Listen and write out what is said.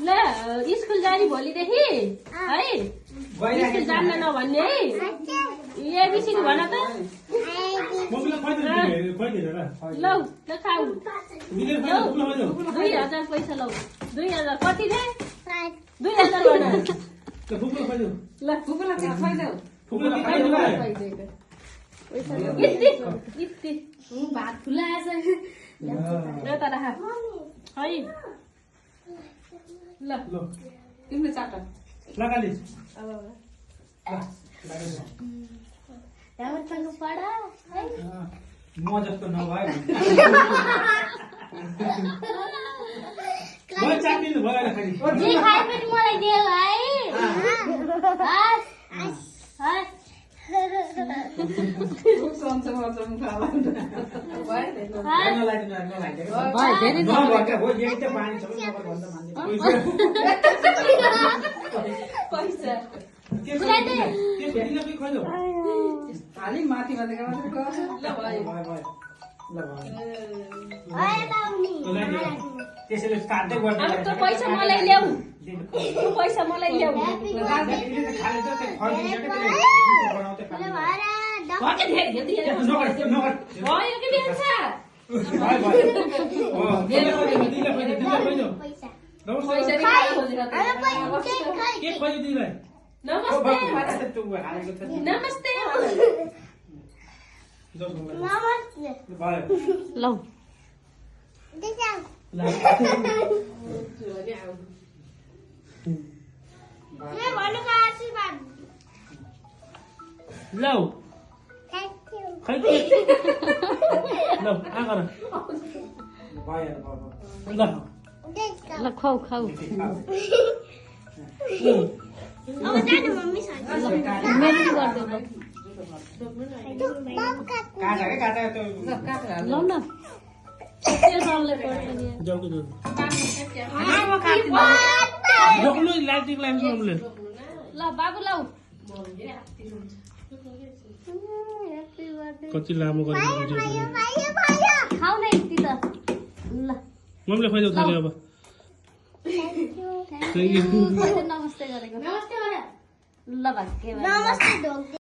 ल स्कुल जाने भोलिदेखि है स्कुल जान्न नभन्ने है एबिसिडी भन त लौ ल खाऊ 2000 पैसा लौ 2000 कति रे 2000 भन ल फुपूलाई खुवाइदेऊ पैसा भात खुलाएछ त राख है ल तिमीले चाट लगाली म जस्तो नभए चाटिनु भयो खाली जे खाए पनि मलाई देऊ खाली माथि त्यसैले काट्दै गर्दै त्यो पैसा मलाई ल्याऊ पैसा मलाई ल्याऊ नमस्ते लौ लौ खै लौ आ गर ल खाऊ खाऊ लौ न ल बाबु लौ कति लामो गरेको खाऊ न यति त ल मम्मीले खुवाइदेऊ थाले अब नमस्ते गरेको ल भाग्य